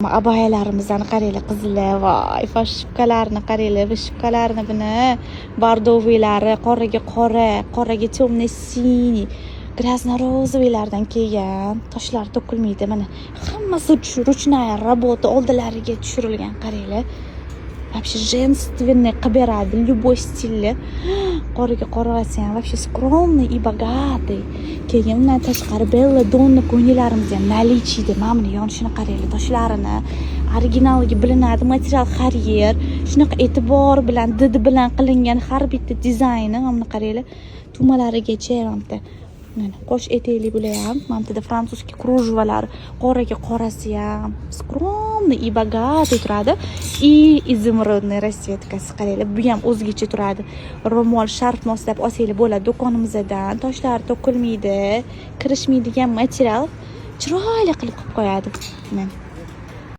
Abayalarimizni qaranglar, qizlar, voy, вышивка larini qaranglar, вышивка larini. Buni бордовый lari, qoraga qora, qoraga темно синий, грязно розовый lardan kelgan. Toshlar to'kilmaydi, mana, hammasi ручная работа, oldilariga tushirilgan, qaranglar. Вообще женственный qilib beradi любой stilni. Qoraga qorasi ham вообще скромный и богатый. Keyin undan tashqari Bella Donna ko'ylaklarimiz ham наличие da. Mana buni yonishini qaranglar, toshlarini, originalligi bilinadi. Material har yer shunaqa e'tibor bilan, didi bilan qilingan har bitta dizayni. Mana buni qaranglar, tugmalarigacha. Mana bitta, mana, qo'sh etakli bular ham. Mana bu yerda французский кружева lar, qoraga qorasi ham скромный и богатый turadi. И изумрудный расцветка si, qaranglar, bu ham o'zgacha turadi. Ro'mol, sharf moslab olsanglar bo'ladi do'konimizdan. Toshlar to'kilmaydi, kirishmaydigan material, chiroyli qilib qo'yadi. Mana.